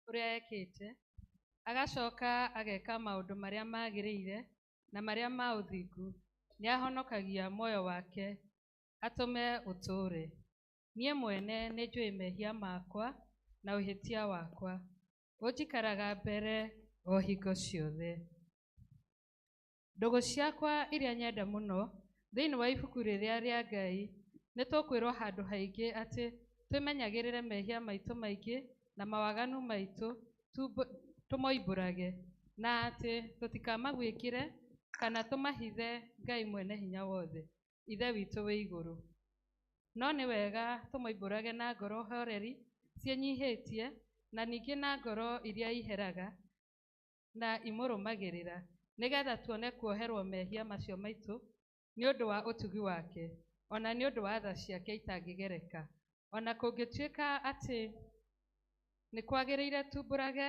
Ũrĩa ekĩte, agacoka ageka maũndũ marĩa magĩrĩire na marĩa ma ũthingu, nĩahonokagia muoyo wake atũme ũtũũre. Niĩ mwene nĩnjũĩ mehia makwa na ũhĩtia wakwa ũnjikaraga mbere o hingo ciothe. Ndũgũ ciakwa iria nyende mũno, thĩinĩ wa ibuku rĩrĩa rĩa Ngai nĩ tũkwĩrwo handũ haingĩ atĩ twĩmenyagĩrĩre mehia maitũ maingĩ na mawaganu maitũ tũmoimbũrage, na atĩ tũtikamaguĩkĩre kana tũmahithe Ngai mwene hinya wothe, Ithe witũ wĩ igũrũ. No nĩ wega tũmoimbũrage na ngoro horeri ciĩnyihĩtie, na ningĩ na ngoro iria iheraga na imũrũmagĩrĩra, nĩgetha tuone kuoherwo mehia macio maitũ nĩ ũndũ wa ũtugi wake, ona nĩ ũndũ wa tha ciake itangĩgereka. Ona kũngĩtuĩka atĩ nĩ kwagĩrĩire tumbũrage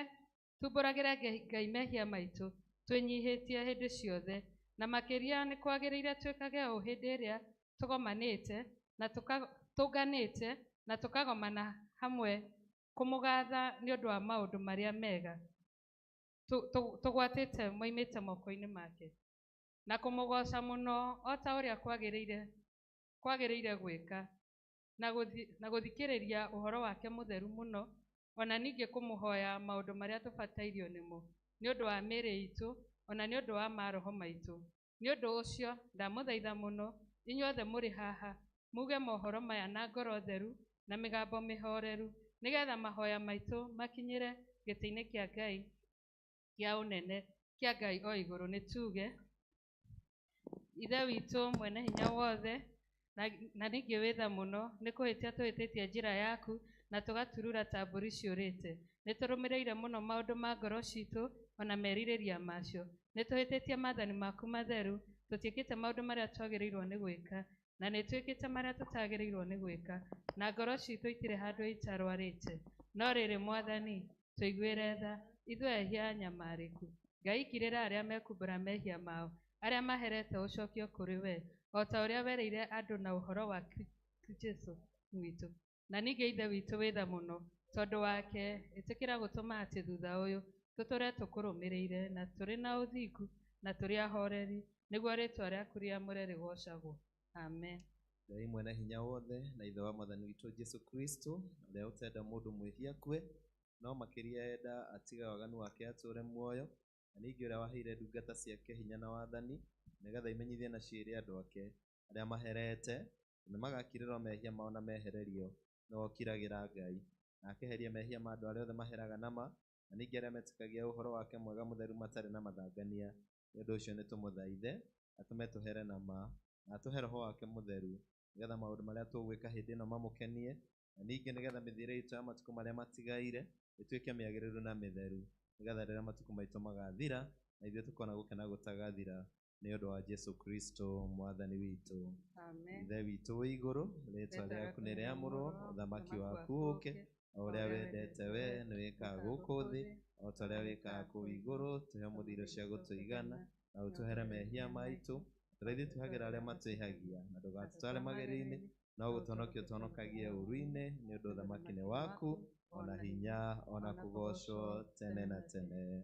tumbũragĩre Ngai mehia maitũ twĩnyihĩtie hĩndĩ ciothe, na makĩria nĩ kwagĩrĩire twĩkage ũũ hĩndĩ ĩrĩa tũgomanĩte na tũnganĩte na tũkagomana hamwe kũmũgatha nĩ ũndũ wa maũndũ marĩa mega tũgwatĩte moimĩte moko-inĩ make, na kũmũgoca mũno o ta ũrĩa kwagĩrĩire kwagĩrĩire gwĩka, na gũthikĩrĩria ũhoro wake mũtheru mũno, ona ningĩ kũmũhoya maũndũ marĩa tũbatairio nĩmo nĩ ũndũ wa mĩĩrĩ itũ, ona nĩ ũndũ wa maroho maitũ. Nĩ ũndũ ũcio ndamũthaitha mũno inyuothe mũrĩ haha muge mohoro maya na ngoro theru na mĩgambo mĩhoreru, nĩgetha mahoya maitũ makinyĩre gĩtĩ-inĩ kĩa Ngai kĩa ũnene kĩa Ngai o igũrũ. Nĩ tuge, Ithe witũ mwene hinya wothe na ningĩ wĩ tha mũno, nĩ kũhĩtia tũhĩtĩtie njĩra yaku na tũgaturura ta mbũri ciũrĩte. Nĩ tũrũmĩrĩire mũno maũndũ ma ngoro citũ ona merirĩria macio. Nĩ tũhĩtĩtie maathani maku matheru, tũtiĩkĩte maũndũ marĩa twagĩrĩirwo nĩ gwĩka, na nĩ twĩkĩte marĩa tũtagĩrĩirwo nĩ gwĩka, na ngoro citũ itirĩ handũ itarwarĩte. No rĩrĩ, Mwathani, tũiguĩre tha, ithuĩ ehia anyamarĩku. Ngai, kirĩra arĩa mekumbũra mehia mao, arĩa maherete ũcokio kũrĩ we, o ta ũrĩa werĩire andũ na ũhoro wa Jesũ witũ. Na ningĩ Ithe witũ wĩ tha mũno, tondũ wake ĩtĩkĩra gũtũma atĩ thutha ũyũ tũtũre tũkũrũmĩrĩire na tũrĩ na ũthingu na tũrĩ ahoreri, nĩguo rĩtwa rĩaku rĩamũre rĩgocagwo. Amen. Ngai mwene hinya wothe na Ithe wa Mwathani witũ Jesu Kristo, ũrĩa ũtenda mũndũ mwĩhia akue, no makĩria enda atige waganu wake atũũre muoyo, na ningĩ ũrĩa waheire ndungata ciake hinya na wathani, nĩgetha imenyithie na ciĩre andũ ake arĩa maherete, nĩ magakirĩrwo mehia mao na mehererio, nĩwe ũkiragĩra Ngai, na akeheria mehia ma andũ arĩa othe maheraga na ma, na ningĩ arĩa metĩkagia ũhoro wake mwega mũtheru matarĩ na mathangania. Nĩ ũndũ ũcio nĩtũmũthaithe atũme tũhere na ma, na atũhe Roho wake mũtheru, nĩgetha maũndũ marĩa tũgwĩka hĩndĩ ĩno mamũkenie, na ningĩ nĩgetha mĩthiĩre itũ ya matukũ marĩa matigaire ĩtuĩke mĩagĩrĩru na mĩtheru, nĩgetha rĩrĩa matukũ maitũ magathira, na ithuĩ tũkona gũkena gũtagathira, nĩ ũndũ wa Jesu Kristo mwathani witũ. Amen. Ithe witũ wĩ igũrũ, rĩtwa rĩaku nĩ rĩamũrwo, ũthamaki waku ũke, o ũrĩa wendete we nĩ wĩkaga gũkũ thĩ o ta ũrĩa wĩkaga kũu igũrũ. Tũhe ũmũthĩ irio cia gũtũigana, na ũtũhere mehia maitũ, tũrĩa ithuĩ twĩhagĩra arĩa matwĩhagia, na ndũgatũtware magerio-inĩ, no gũtũhonokia ũtũhonokagie ũũru-inĩ, nĩ ũndũ ũthamaki nĩ waku, ona hinya, ona kũgoocwo tene na tene.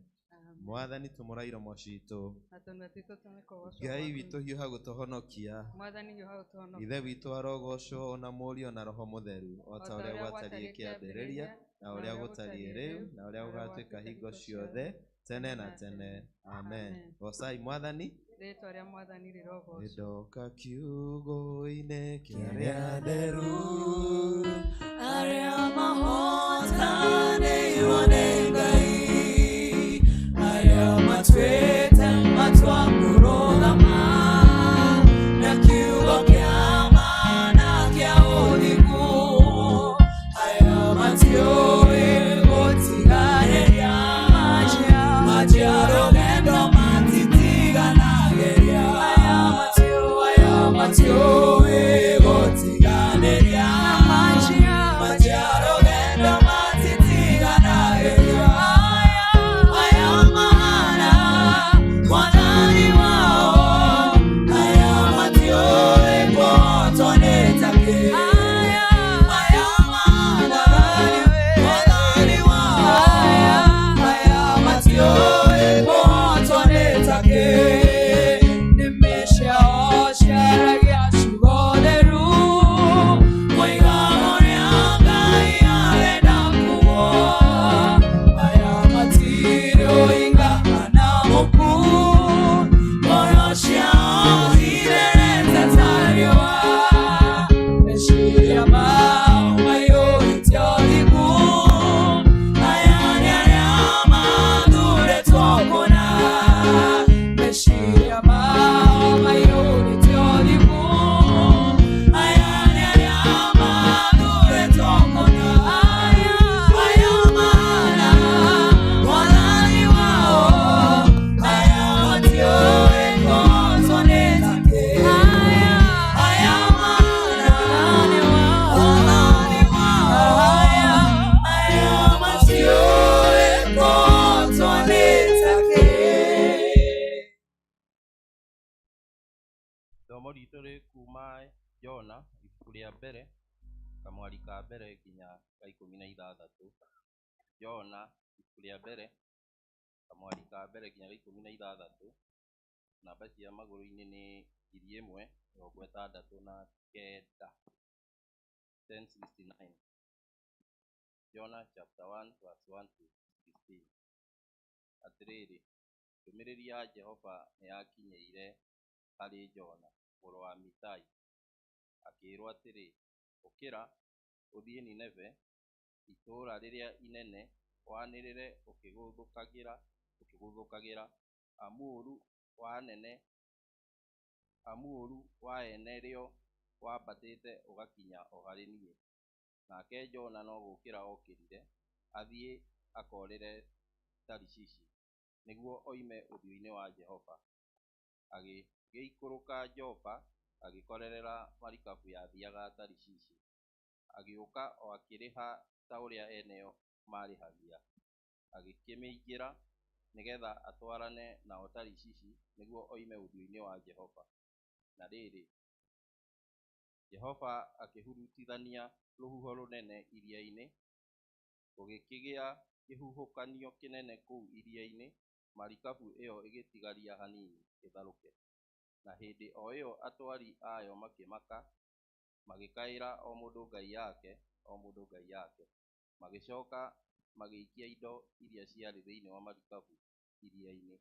Mwathani, tumũra iromo citũ, na tũnua twitũ tũme kũgoocwo Ngai gwaku. witũ, hiũha gũtũhonokia. Mwathani, hiũha ũtũhonokie. Ithe witũ arogocwo, ona Mũriũ na Roho Mũtheru, o ta ũrĩa gwatariĩ kĩambĩrĩria, na ũrĩa gũtariĩ rĩu, na ũrĩa gũgatuĩka hingo ciothe, tene na tene. Amen. Gocai Mwathani. Rĩtwa rĩa Mwathani rĩrogocwo. Nĩndoka kiugũ-inĩ kĩa arĩa atheru, arĩa mahotanĩirwo nĩ Ngai, arĩa matuĩte matua kũrũgama na kiugo kĩa ma na kĩa ũthingu, arĩa matiũĩ gũtiganĩria matia rũgendo matitiganagĩria, aya matiũĩ gũtiganĩria matia rũgendo. Ithomo ritũ rĩ kuma Jona ibuku rĩa mbere kamwari ka mbere nginya ga 16. Jona ibuku rĩa mbere kamwari ka mbere nginya ga 16. Namba cia magũrũ-inĩ nĩ 1069, 1069. Jonah chapter 1 verse 1 to 16. Atĩrĩrĩ, ndũmĩrĩri ya Jehova nĩyakinyĩire harĩ Jona mũrũ wa Amitai, akĩĩrwo atĩrĩ, Ũkĩra, ũthiĩ Nineve, itũũra rĩrĩa inene, wanĩrĩre ũkĩgũthũkagĩra, amu ũũru wa ene rĩo wambatĩte ũgakinya o harĩ niĩ. Nake Jona no gũũkĩra okĩrire, athiĩ akoorĩre Tarishishi, nĩguo oime ũthiũ-inĩ wa Jehova. Agĩgĩikũrũka Jopa, agĩkorerera marikabu yathiaga Tarishishi. Agĩũka o akĩrĩha ta ũrĩa ene yo maarĩhagia, agĩkĩmĩingĩra, nĩ getha atwarane nao Tarishishi, nĩguo oime ũthiũ-inĩ wa Jehova. Na rĩrĩ, Jehova akĩhurutithania rũhuho rũnene iria-inĩ, gũgĩkĩgĩa kĩhuhũkanio kĩnene kũu iria-inĩ, marikabu ĩo ĩgĩtigaria hanini ĩtharũke. Na hĩndĩ o ĩo atwari ayo makĩmaka, magĩkaĩra o mũndũ ngai yake, o mũndũ ngai yake, magĩcoka magĩikia indo iria ciarĩ thĩinĩ wa marikabu iria-inĩ,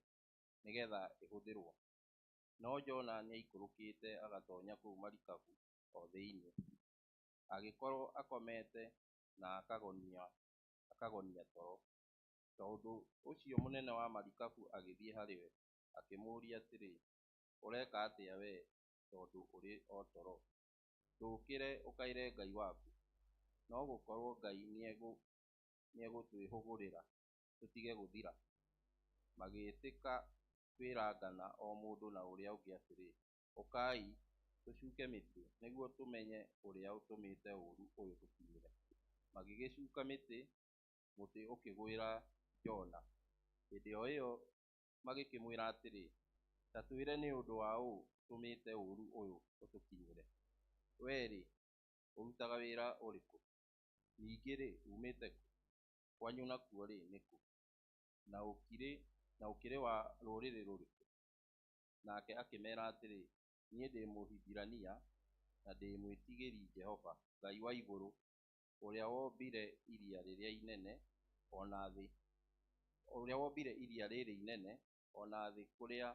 nĩ getha ĩhũthĩrũo. No Jona nĩaikũrũkĩte agatonya kũu marikabu o thĩinĩ, agĩkorũo akomete na akagonia toro. Tondũ ũcio mũnene wa marikabu agĩthiĩ harĩ we, akĩmũũria atĩrĩ, Ũreka atĩa wee, tondũ ũrĩ o toro? Ndũũkĩre ũkaĩre Ngai waku, no gũkorũo Ngai nĩegũtwĩhũgũrĩra, tũtige gũthira. Magĩĩtĩka kwĩrangana o mũndũ na ũrĩa ũngĩ atĩrĩ, Ũkai, tũcuke mĩtĩ, nĩguo tũmenye ũrĩa ũtũmĩte ũũru ũyũ ũtũkinyĩre. Magĩgĩcuka mĩtĩ, mũtĩ ũkĩgũĩra Jona. Hĩndĩ o ĩo magĩkĩmwĩra atĩrĩ, Ta twĩre nĩ ũndũ wa ũ ũtũmĩte ũũru ũyũ ũtũkinyĩre? Wee-rĩ, ũrutaga wĩra ũrĩkũ? Ningĩ-rĩ, uumĩte kũ? Kwanyu nakuo-rĩ, nĩ kũ? Na ũkĩrĩ wa rũrĩrĩ rũrĩkũ? Nake akĩmera atĩrĩ, Niĩ ndĩ Mũhibirania, na ndĩ mwĩtigĩri Jehova, Ngai wa igũrũ, ũrĩa wombire iria rĩrĩa inene, o na thĩ, ũrĩa wombire iria rĩrĩ inene, o na thĩ kũrĩa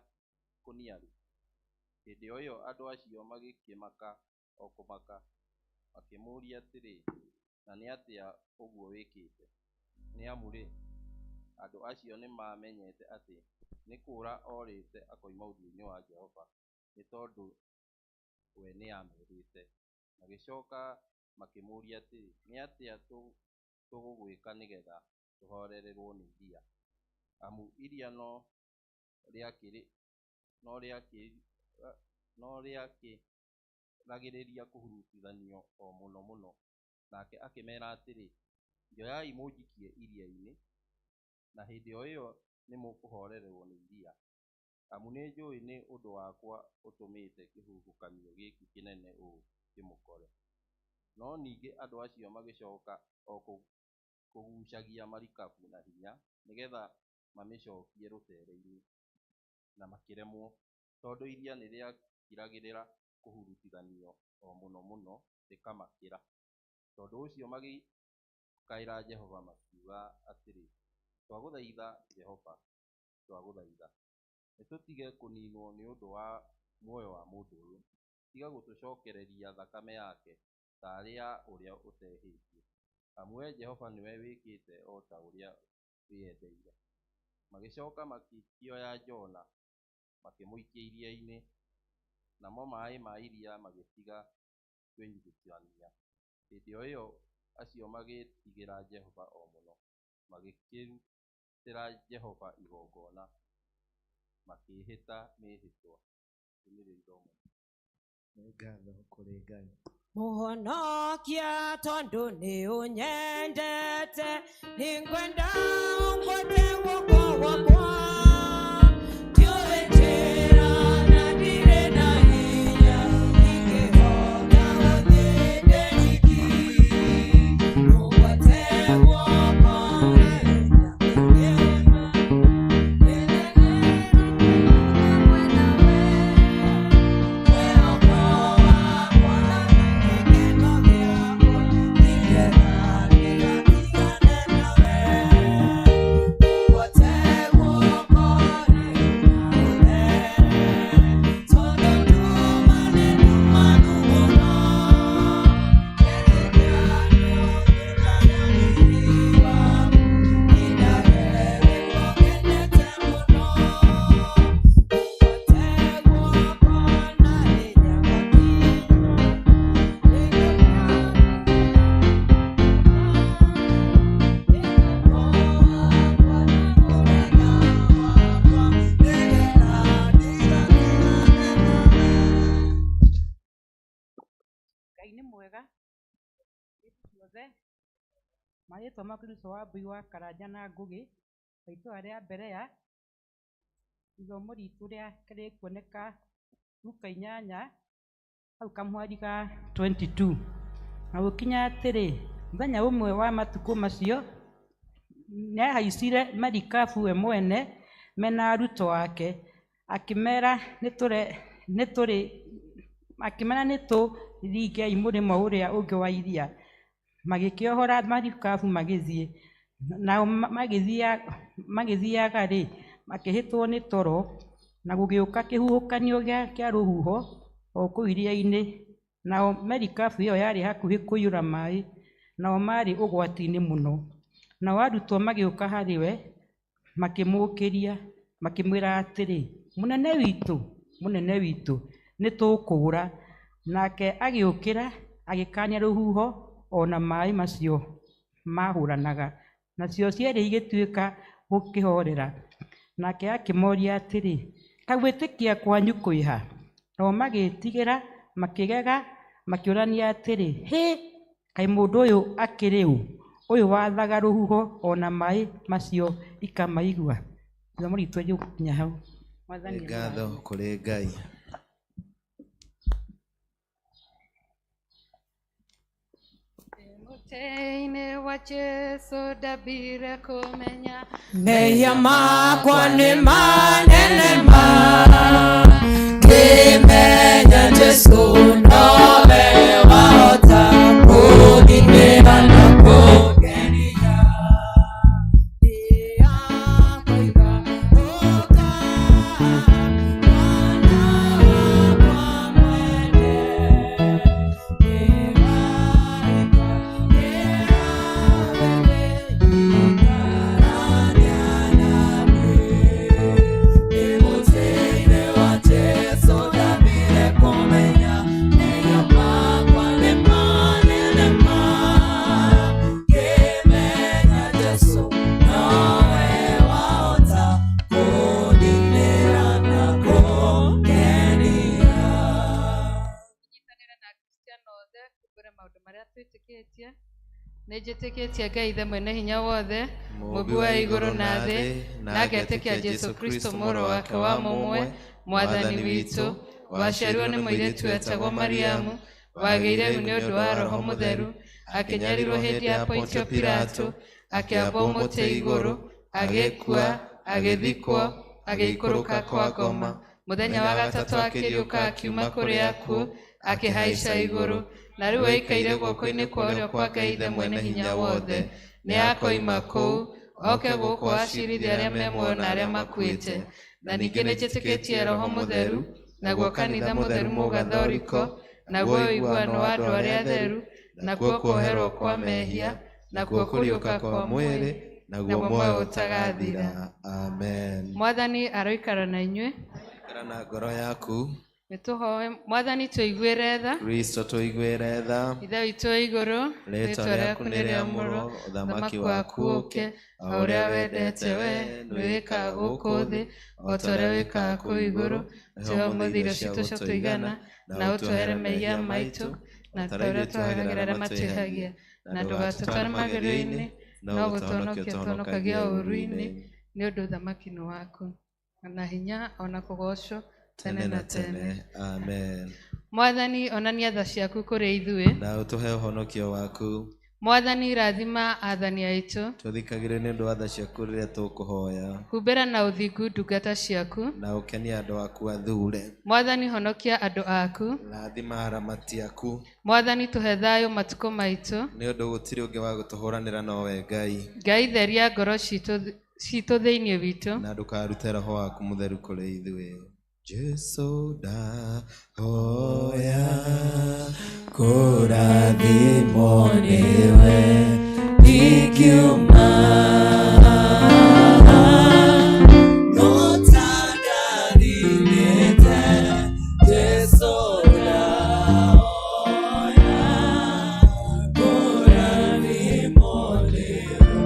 kũniaru. Hĩndĩ o ĩo andũ acio magĩkĩmaka o kũmaka, makĩmũũria atĩrĩ, Na nĩ atĩa ũguo wĩkĩte? Nĩ amu-rĩ, andũ acio nĩmaamenyete atĩ nĩ kũũra orĩte akoima ũthiũ-inĩ wa Jehova, nĩ tondũ we nĩaamerĩte. Magĩcoka makĩmũũria atĩrĩ, Nĩ atĩa tũgũgwĩka nĩ getha tũhorererũo nĩ iria? Amu iria no rĩakĩragĩrĩria kũhurutithanio o mũno mũno. Nake akĩmera atĩrĩ, Njoyai mũnjikie iria-inĩ, na hĩndĩ o ĩo nĩmũkũhorererũo nĩ iria, amu nĩnjũĩ nĩ ũndũ wakwa ũtũmĩte kĩhuhũkanio gĩkĩ kĩnene ũũ kĩmũkore. No ningĩ andũ acio magĩcoka o kũgucagia marikabu na hinya, nĩ getha mamĩcokie rũtere-inĩ, na makĩremwo, tondũ iria nĩrĩakiragĩrĩra kũhurutithanio o mũno mũno rĩkamakĩra. Tondũ ũcio magĩkaĩra Jehova makiuga atĩrĩ, Twagũthaitha, Jehova, twagũthaitha, nĩtũtige kũninwo nĩ ũndũ wa muoyo wa mũndũ ũyũ, tiga gũtũcokereria thakame yake, ta arĩ ya ũrĩa ũtehĩtie. Amu wee Jehova nĩwe wĩkĩte o ta ũrĩa wĩendeire. Magĩcoka magĩkĩoya Jona, makĩmũikia iria-inĩ, namo maĩ ma iria magĩtiga kwĩnyugutania. Hĩndĩ o ĩo acio magĩĩtigĩra Jehova o mũno, magĩkĩrutĩra Jehova igongona, makĩĩhĩta mĩĩhĩtwa. Rĩu nĩrĩo ithomo. Nĩ ngatho kũrĩ Ngai. Mũhonokia tondũ nĩ ũnyendete, nĩngwenda ũngwate guoko gwakwa. Ndiũĩ njĩra na ndirĩ na hinya, Marĩtwa ma Kristo wa Mbui wa Karanja na Ngũgĩ wa itũũra rĩa Berea. Ithomo ritũ rĩkuoneka Luka 8 hau kamwari ga 22. Na gũkinya atĩrĩ, mũthenya ũmwe wa matukũ macio nĩahaicire marikabu we mwene mena arutwo ake, akĩmera nĩtũringei mũrĩmo ũrĩa ũngĩ wa iria. Magĩkĩohora marikabu magĩthiĩ. Nao magĩthiaga-rĩ, makĩhĩtwo nĩ toro, na gũgĩũka kĩhuhũkanio kĩa rũhuho o kũu iria-inĩ. Nao marikabu ĩyo yarĩ hakuhĩ kũiyũra maĩ, nao maarĩ ũgwati-inĩ mũno. Nao arutwo magĩũka harĩ we, makĩmũũkĩria, makĩmwĩra atĩrĩ, Mũnene witũ, mũnene witũ, nĩtũkũũra. Nake agĩũkĩra, agĩkaania rũhuho o na maĩ macio maahũranaga, nacio cierĩ igĩtuĩka gũkĩhoorera. Nake akĩmooria atĩrĩ, Kaĩ gwĩtĩkia kwanyu kwĩha? Nao magĩĩtigĩra, makĩgega, makĩũrania atĩrĩ, Hĩ, kaĩ mũndũ ũyũ akĩrĩ ũ, ũyũ wathaga rũhuho o na maĩ macio ikamaigua? Ithomo ritũ rĩgũkinya hau. Mwathani Nĩ ngatho kũrĩ Ngai. Mũtĩ-inĩ wa Jesũ ndambire kũmenya Mehia makwa nĩ manene ma, ngĩmenya Jesũ nowe wahota kũngitĩra na kũngenia. Nĩakoiga, ũka, mwana wakwa mwende, nĩwarĩka nĩrawene, ikarania naniĩ. Nĩ mũtĩ-inĩ wa Jesũ ndambire kũmenya mehia makwa nĩ manene ma, ngĩmenya Jesũ nowe wahota kũngitĩra na kũngenia. Nyitanĩre na Akristiano othe kumbũre maũndũ marĩa twĩtĩkĩtie. Nĩ njĩtĩkĩtie Ngai Ithe mwene hinya wothe, mũmbi wa igũrũ na thĩ, na ngetĩkia Jesũ Kristo mũrũ wake wa mũmwe, Mwathani witũ, waciarirwo nĩ mũirĩtu wetagwo Mariamu, wagĩire ihu nĩ ũndũ wa Roho Mũtheru, akĩnyarirwo hĩndĩ ya Pontio Pilato, akĩambwo mũtĩ igũrũ, agĩkua, agĩthikwo, agĩikũrũka kwa ngoma. Mũthenya wa gatatũ akĩriũka akiuma kũrĩ akuũ, akĩhaica igũrũ, na rĩu aikaire guoko-inĩ kwa ũrĩo kwa Ngai Ithe mwene hinya wothe. Nĩakoima kũu, oke gũkũ acirithie arĩa me muoyo na arĩa makuĩte. Na ningĩ nĩnjĩtĩkĩtie Roho Mũtheru, naguo kanitha mũtheru mũgathoriko, naguo ũiguano wa andũ arĩa atheru, nakuo kuoherwo kwa mehia, nakuo kũriũka kwa mwĩrĩ, naguo muoyo ũtagathira. Amen. Mwathani aroikara na inyuĩ. Ikara na ngoro yaku. Nĩtũhoe. Mwathani tũiguĩre tha. Kristo tũiguĩre tha. Ithe witũ wa igũrũ, Rĩĩtwa rĩaku nĩ rĩamũrwo, ũthamaki waku ũũke, o ũrĩa wendete we nĩwĩkaga gũkũ thĩ o ta ũrĩa wĩkaga kũu igũrũ. Tũhe ũmũthĩ irio citũ cia tũigana, na ũtuohere mehia maitũ, na ta ũrĩa tuohagĩra arĩa matwĩhagia, na ndũgatũtware magerio-inĩ, no gũtũhonokia ũtũhonokagia ũũru-inĩ, nĩ ũndũ ũthamaki nĩ waku, na hinya ona kũgoocwo tene na tene. Amen. Mwathani onania tha ciaku kũrĩ ithuĩ. Na ũtũhe ũhonokio waku. Mwathani rathima athani aitũ. Tũthikagĩre nĩ ũndũ wa tha ciaku rĩrĩa tũkũhoya. Humbĩra na ũthingu ndungata ciaku. Na ũkenie andũ aku athure. Mwathani honokia andũ aku. Rathima aramati aku. Mwathani tũhe thayũ matukũ maitũ. Nĩ ũndũ gũtirĩ ũngĩ wa gũtũhũranĩra nowe Ngai. Ngai theria ngoro citũ thĩinĩ witũ. Na ndũkarute roho waku mũtheru kũrĩ ithuĩ. Jesu ndahoya kũrathimwo nĩwe ingiuma ũtandathimĩte. Jesu ndahoya kũrathimwo nĩwe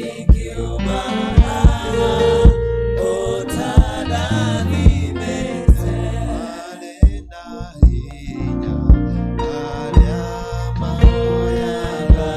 ingiuma ũtandathimĩte. Arĩ na hinya arĩa mahoyaga.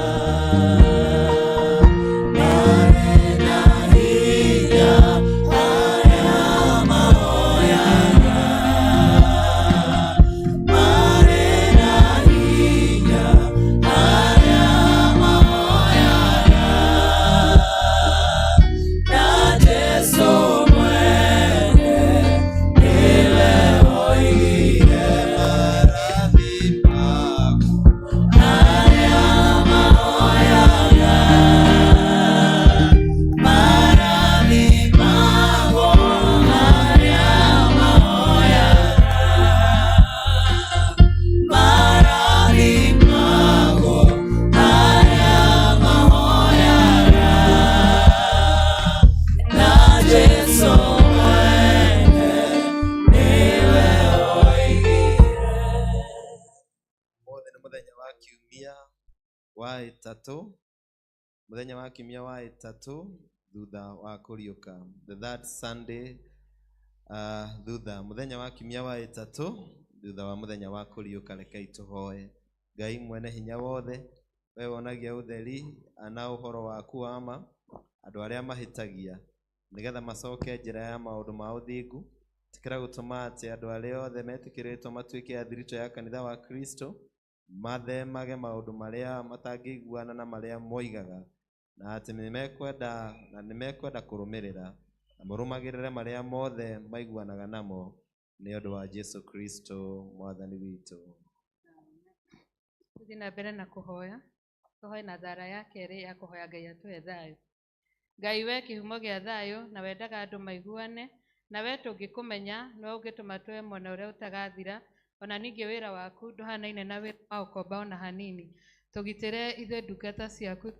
ĩtatũ, mũthenya wa kiumia wa ĩtatũ thutha wa kũriũka. The third Sunday thutha mũthenya wa kiumia wa ĩtatũ thutha wa mũthenya wa kũriũka. Rekei tũhoe. Ngai mwene hinya wothe, we wonagia ũtheri na ũhoro waku wa ma andũ arĩa mahĩtagia, nĩgetha macoke njĩra ya maũndũ ma ũthingu. Ĩtĩkĩra gũtũma atĩ andũ arĩa othe metĩkĩrĩtwo matuĩke athiritũ ya kanitha wa Kristo, mathemage maũndũ marĩa matangĩiguana na marĩa moigaga, na atĩ nĩmekwenda kũrũmĩrĩra na mũrũmagĩrĩre marĩa mothe maiguanaga namo, nĩ ũndũ wa Jesu Kristo mwathani witũ. Tũthiĩ na mbere na kũhoya. Tũhoe na thara ya kerĩ ya kũhoya Ngai atũhe thayũ. Ngai we kĩhumo gĩa thayũ, na wendaga andũ maiguane, na we tũngĩkũmenya nĩwe ũngĩtũma tũhe mwena ũrĩa ũtagathira. Ona ningĩ wĩra waku ndũhanaine na wĩra wa ũkomba ona hanini. Tũgitĩre ithuĩ ndungata ciaku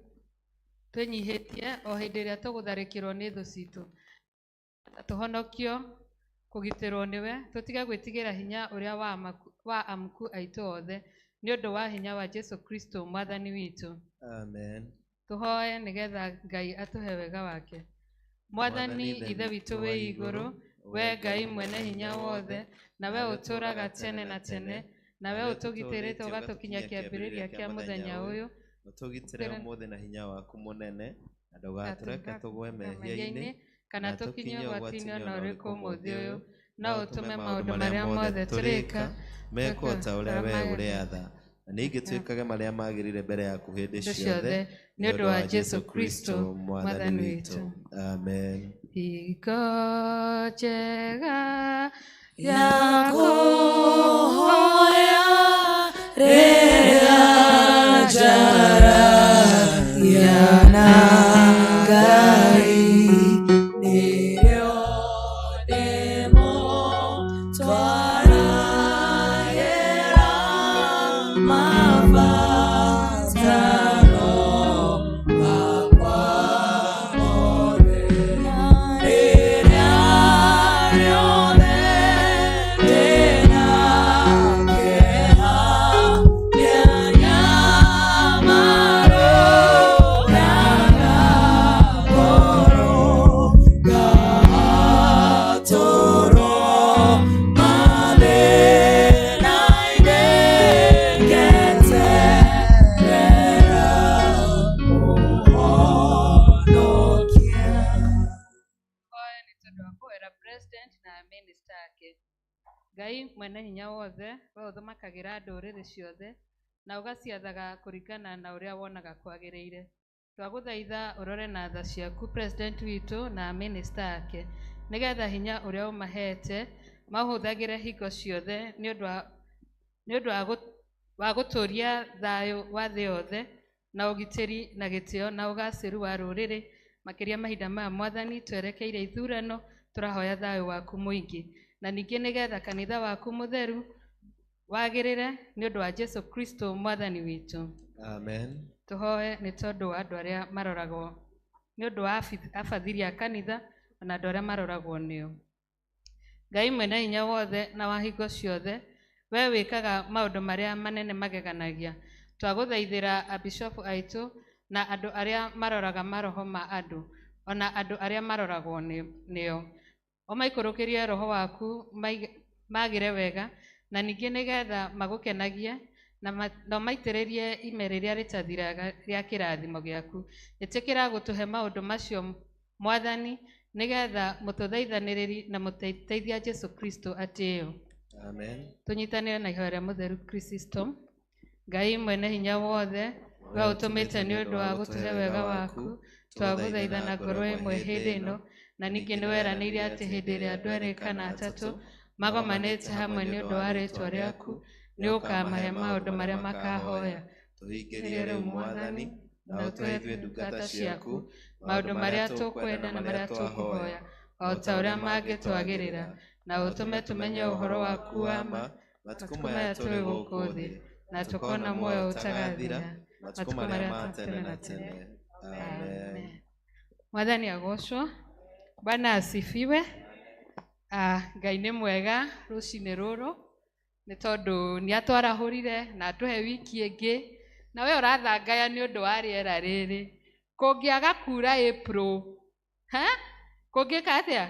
twĩnyihĩtie o hĩndĩ ĩrĩa tũgũtharĩkĩrwo nĩ thũ citũ. Tũhonokio kũgitĩrwo nĩwe, tũtige gwĩtigĩra hinya ũrĩa wa amuku aitũ othe, nĩ ũndũ wa hinya wa Jesu Kristo mwathani witũ. Amen. Tũhoe nĩgetha Ngai atũhe wega wake. Mwathani Ithe witũ wĩ igũrũ, we Ngai mwene hinya wothe, na we ũtũũraga tene na tene, na we ũtũgitĩrĩte ũgatũkinyia kĩambĩrĩria kĩa mũthenya ũyũ, ũtũgitĩre ũmũthĩ na hinya waku mũnene, na ndũgatũreke tũgwe mehia-inĩ kana tũkinye ũgwati-inĩ ona ũrĩkũ ũmũthĩ ũyũ, no ũtũme maũndũ marĩa mothe tũrĩka mekwo ta ũrĩa we ũrĩatha, na ningĩ twĩkage marĩa magĩrĩire mbere yaku hĩndĩ ciothe, nĩ ũndũ wa Jesu Kristo mwathani witũ. Amen. Hingo njega ya kũhoya rĩrĩa njaragia na Ngai, nĩrĩo ndĩmũtwaragĩra mabataro makwa mothe. Rĩrĩa rĩothe ndĩna kĩeha, mĩnyamaro kana ngoro, ngatũrwo mathĩna-inĩ ngeterera ũhonokia. Tũhoe nĩ tondũ wa kũhoera president na minister ake. Ngai mwene hinya wothe, we ũthamakagĩra ndũrĩrĩ ciothe na ũgaciathaga kũringana na ũrĩa wonaga kwagĩrĩire. Twagũthaitha ũrore na tha ciaku president witũ na minister ake, nĩgetha hinya ũrĩa ũmahete maũhũthagĩre hingo ciothe nĩ ũndũ wa gũtũũria thayũ wa thĩ yothe na ũgitĩri na gĩtĩo na ũgacĩru wa rũrĩrĩ. Makĩria mahinda maya mwathani twerekeire ithurano, tũrahoya thayũ waku mũingĩ, na ningĩ nĩgetha kanitha waku mũtheru wagĩrĩre nĩ ũndũ wa Jesu Kristo mwathani witũ. Amen. Tũhoe nĩ tondũ wa andũ arĩa maroragwo, nĩ ũndũ wa abathiri a kanitha na andũ arĩa maroragwo nĩo. Ngai mwene hinya wothe na wa hingo ciothe, we wĩkaga maũndũ marĩa manene mageganagia. Twagũthaithĩra abishopu aitũ na andũ arĩa maroraga maroho ma andũ, ona andũ arĩa maroragwo nĩo. Ũmaikũrũkĩrie roho waku magĩre wega, na ningĩ nĩgetha magũkenagie na ũmaitĩrĩrie ime rĩrĩa rĩtathiraga rĩa kĩrathimo gĩaku. Ĩtĩkĩra gũtũhe maũndũ macio mwathani, nĩgetha mũtũthaithanĩrĩri na mũteithia Jesu Kristo atĩĩo. Amen. Tũnyitanĩre na ihoya rĩa mũtheru Chrysostom. Ngai mwene hinya wothe, we ũtũmĩte nĩ ũndũ wa gũtũhe wega waku, twagũthaitha na ngoro ĩmwe hĩndĩ ĩno, na ningĩ nĩ weranĩire atĩ hĩndĩ ĩrĩa andũ erĩ kana atatũ magomanĩte hamwe nĩ ũndũ wa rĩĩtwa rĩaku, nĩ ũkamahe maũndũ marĩa makahoya. Tũhingĩrie rĩu mwathani, na ũtũhe ithuĩ ndungata ciaku maũndũ marĩa tũkwenda na marĩa tũkũhoya, o ta ũrĩa mangĩtwagĩrĩra, na ũtũme tũmenye ũhoro waku wa ma matukũ maya tũrĩ gũkũ thĩ, na tũkona muoyo ũtagathira matukũ marĩa ma tene na tene. Amen. Mwathani agocwo. Bwana asifiwe. Ngai nĩ mwega rũcinĩ rũrũ, nĩ tondũ nĩ atwarahũrire na atũhe wiki ĩngĩ. Na we ũrathangaya nĩ ũndũ wa rĩera rĩrĩ. Kũngĩaga kura April, ha? Kũngĩka atĩa?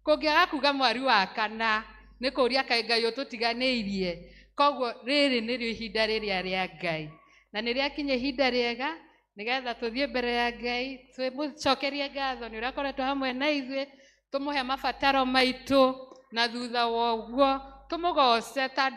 Kũngĩaga kuga mweri wa kana, nĩ kũũria kaĩ Ngai ũtũtiganĩirie. Koguo rĩrĩ nĩrĩo ihinda rĩrĩa rĩa Ngai. Na nĩ rĩakinya ihinda rĩega, nĩgetha tũthiĩ mbere ya Ngai, twĩmũcokerie ngatho nĩ ũrĩa akoretwo hamwe na ithuĩ, tũmũhe mabataro maitũ, na thutha wa ũguo tũmũgoce ta